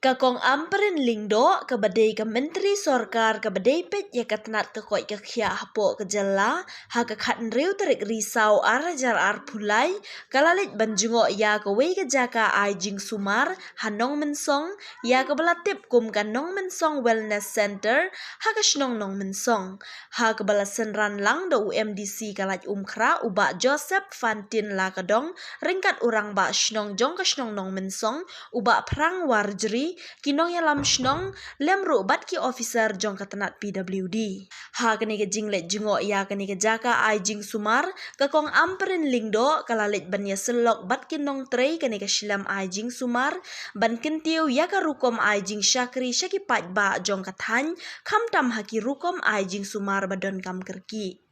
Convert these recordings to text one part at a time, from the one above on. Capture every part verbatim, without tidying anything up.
Ka Kong Ampareen Lyngdoh, kaba dei ka Myntri Sorkar kaba dei peit ïa ka tnat ka koit ka khiah hapoh ka jylla, ha ka khathynriew tarik Risaw ar hajar arphew lai, ka la leit ban jngoh ïa kawei ka jaka ai jingsumar ha Nongmynsong, ïa kaba la tip kum ka Nongmynsong Wellness Center, ha ka shnong Nongmynsong. Ha kaba la synran lang da u M D C ka Laitumkhrah, u Bah Joseph Fantin Lakadong, ryngkat u Rangbah Shnong jong ka shnong Nongmynsong, u Bah Phrang Warjri, ki nongïalam shnong, lem ruh bad ki officer jong ka tnat P W D. Ha kane ka jingleit jngoh ïa kane ka jaka ai jingsumar, ka Kong Ampareen Lyngdoh ka la leit ban ïasyllok bad ki nongtrei kane ka shilem ai jingsumar, ban kyntiew ïa ka rukom ai jingshakri sha ki paidbah jong ka thaiñ, khamtam ha ki rukom ai jingsumar ba donkam kyrkieh.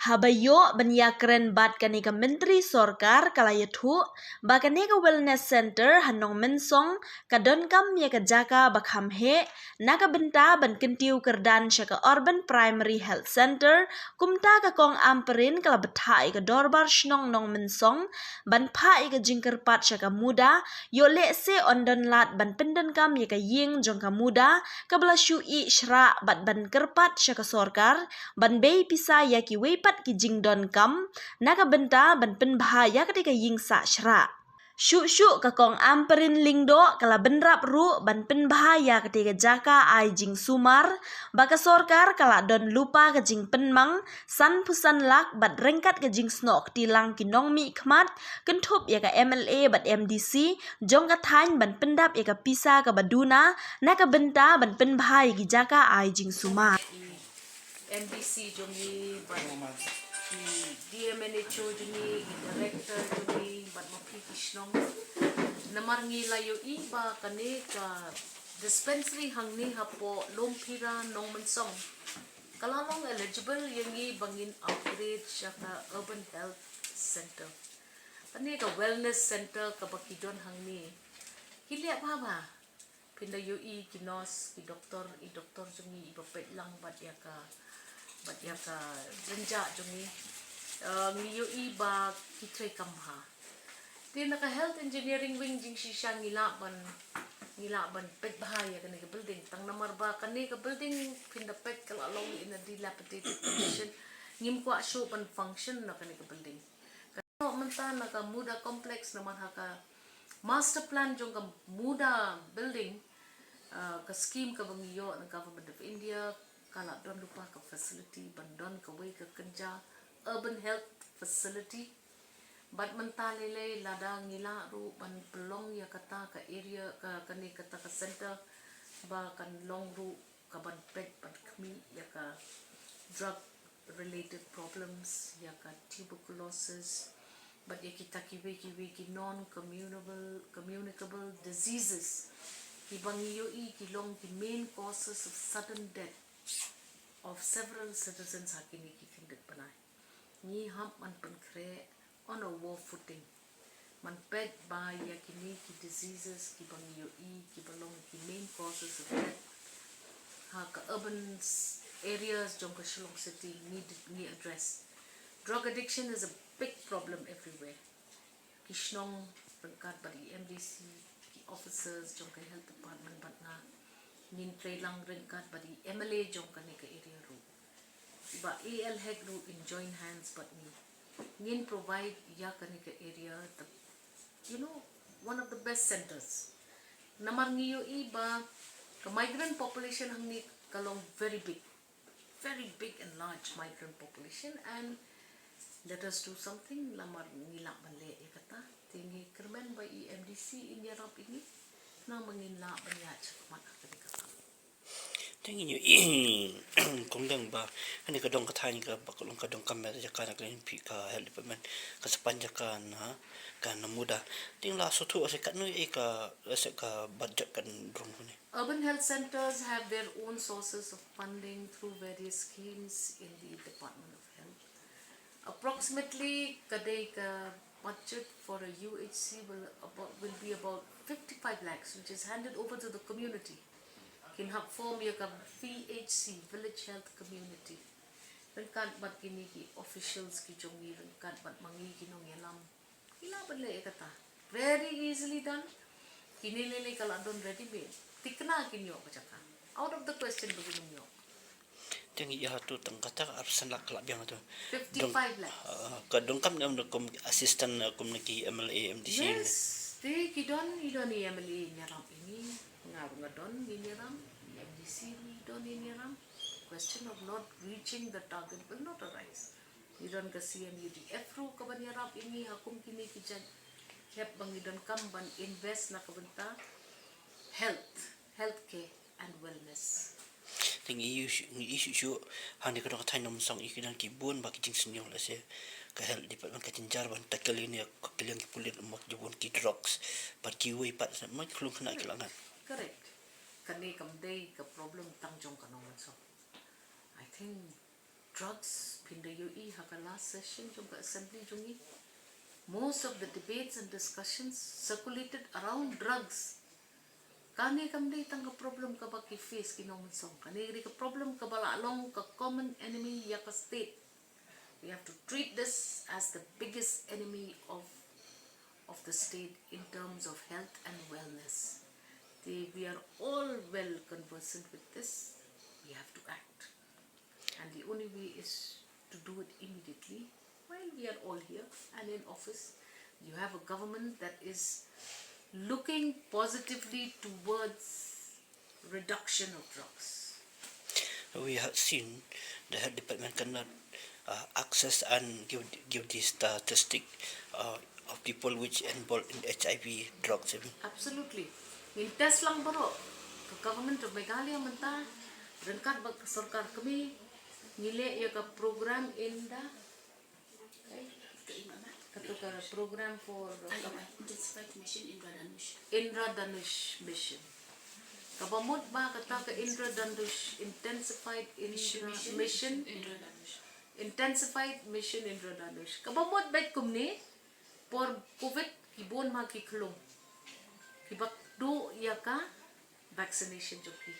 Haba ïoh ban ïakren bad kane ka Myntri Sorkar, ka la ïathuh ba kane ka Wellness Center ha Nongmynsong ka donkam ïa ka jaka ba kham heh, na ka bynta ban kyntiew kyrdan sha ka Urban Primary Health Center. Kumta ka Kong Ampareen ka la bthah ïa ka Dorbar Shnong Nongmynsong ban phah ïa ka jingkyrpad sha ka MUDA, ïoh lehse yn don lad ban pyndonkam ïa ka ïing jong ka MUDA kaba la shu ih shrah, bad ban kyrpad sha ka sorkar ban bei pisa ïa kiwei pat ki jingdonkam, na ka bynta ban pynbha ïa katei ka ïing sah shrah. Shuh shuh ka Kong Ampareen Lyngdoh ka la bynrap ruh ban pynbha ïa katei ka jaka ai jingsumar, ba ka sorkar ka la don lypa ka jingpynmang sanphew san lak, bad ryngkat ka jingsnoh kti lang ki nongmihkhmat, kynthup ïa ka M L A bad M D C jong ka thaiñ ban pyndap ïa ka pisa kaba duna, na ka bynta ban pynbha ïa ki jaka ai jingsumar. M D C jong ngi, bad ki D M N H O jong ngi, ki director jong ngi, bad ma phi ki shnong. Namar ngi la ïohi ba kane ka dispensary hangne hapoh Lum Phira Nongmynsong ka la long eligible ïa ngi ba ngin upgrade sha ka Urban Health Center. Kane ka Wellness Center kaba ki don hangne, ki leh bha bha. Phin da ïohi ki nurse, ki doktor, i doktor jong ngi iba peit lang bad ïa ka, bad ïa ka jynjar jong ngi. Eh, ngi ïohi ba ki trei kam bha. Te na ka health engineering wing jingshisha ngi lah ban, ngi lah ban peit bha ïa kane ka building. Tang namar ba kane ka building phin da peit ka la long in a dilapidated condition. Ngim kwah shuh ban function na kane ka building. Ka mynta na ka MUDA complex namar ha ka master plan jong ka MUDA building, ah, ka scheme kaba ngi ïoh na Government of India, ka la don lypa ka facility ban don kawei ka kynja urban health facility. Bad mynta lei lei lada ngi lah ruh ban pynlong ïa kata ka area, ka, kane kata ka center ba kan long ruh kaban peit ban khmih ïa ka drug related problems, ïa ka tuberculosis, bad ïa kita kiwei kiwei ki non communicable, communicable diseases kiba ngi ïohi ki long ki main causes of sudden death of several citizens ha kine ki khyndiat bnai. Ngi hap ban pynkhreh on a war footing ban peit ba ïa kine ki diseases kiba ngi ïohi kiba long ki main causes of death ha ka urban s-, areas jong ka Shillong City ngi d-, ngi address. Drug addiction is a big problem everywhere. Ki shnong ryngkat bad i M D C, ki officers jong ka health department bad nga, ngin trei lang ryngkat bad i M L A jong kane ka area ruh. Bah A L Hek ruh in join hands bad ngi. Ngin provide ïa kane ka area the, you know, one of the best centers. Namar ngi ïohi ba ka migrant population hangne ka long very big, very big and large migrant population, and let us do something. Namar ngi lah ban leh ïa kata. Te ngi kyrmen ba i M D C in ïarap ïa ngi, namar ngin lah ban ïaid shakhmat ha kane ka kam. Te ngi ïohi, Kong Deng, ba kane ka dong ka thaiñ kaba ka long ka donkam jaka na ka liang phi ka health department, ka sa pan jaka na ka na MUDA. Te ngi la sngewthuh ïa se katno ïa ka, ïa se ka budget kan rung kane. Urban health centers have their own sources of funding through various schemes in the Department of Health. Approximately, ka dei ka budget for a U H C will about, will be about fifty-five lakhs, which is handed over to the community. Kin hap form ïa ka V H C, Village Health Community. Ryngkat bad kine ki officials ki jong ngi, ryngkat bad ma ngi ki nongïalam. Ngi lah ban leh ïa kata. Very easily done. Kine lei lei ka la don ready made. Thikna kin ïoh ka jaka. Out of the question ba kin ïoh. Tang ïa tu tang kata ka arphew san lak ka la biang tu. Fifty-five lakhs. Ka donkam ne em da kum assistant, kum na ki M L A, M D C. Yes, te ki don, i don i M L A ïaram ini, nga ruh nga don ïaram, i M D C i don ïaram. Question of not reaching the target will not arise. I don ka C M U D F ruh ka ban ïarap ini, ha kum kine ki jait hep ba ngi donkam ban invest na ka bynta health, healthcare and wellness. Te ngi ïohi shuh, ngi ïohi shuh hangne ka dong ka thaiñ Nongmynsong, ïohi ki don ki bun bha ki jingsniew lehse ka health department ka jynjar ban tackle ïa ka liang ki pulit, mo ki bun ki drugs bad kiwei pat, mo ki khlung khynnah ki la ngat. Correct. Kane kam dei ka problem tang jong ka Nongmynsong. I think drugs, phin da ïohi ha ka last session jong ka assembly jong ngi, most of the debates and discussions circulated around drugs. Kane kam dei tang ka problem kaba ki face ki Nongmynsong. Kane ka dei ka problem kaba la long ka common enemy ïa ka state. We have to treat this as the biggest enemy of of the state in terms of health and wellness. They, we are all well conversant with this. We have to act. And the only way is to do it immediately while we are all here and in office. You have a government that is looking positively towards reduction of drugs. We have seen the health department cannot uh, access and give, give the statistic uh, of people which involved in H I V drugs. Absolutely. Ngin test lang baroh. Ka government of Meghalaya mynta, ryngkat bad ka sorkar kmie, ngi leh ïa ka program in the, kato ka program for Intensified Mission Indradhanush. Indradhanush Mission. Kaba mut ba kata ka Indradhanush, Intensified Indra Mission, Indradhanush. Intensified Mission Indradhanush. Kaba mut bad kumne, por covid ki bun ma ki khlung. Kiba duh ïa ka vaccination jong ki.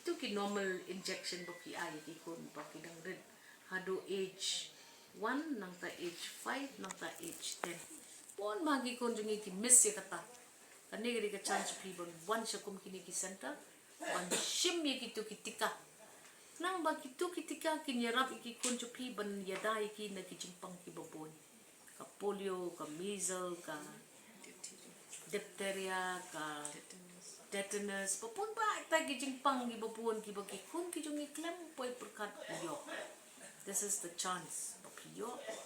Kito ki normal injection ba ki ai ïa ki khun ba ki dang rit haduh age one, nangta age five, nangta age ten. Bun ma ki khun jong ngi ki miss ïa kata. Kane ka dei ka chance jong phi ban wan sha kum kine ki center ban shim ïa kito ki tika. Nang ba kito ki tika kin ïarap ïa ki khun jong phi ban ïada ïa ki na ki jingpang kiba bun. Ka polio, ka measles, ka diphtheria, ka tetanus. Ba bun ba ita ki jingpang kiba bun kiba ki khun ki jong ngi khlem poi pyrkhat ïoh. This is the chance.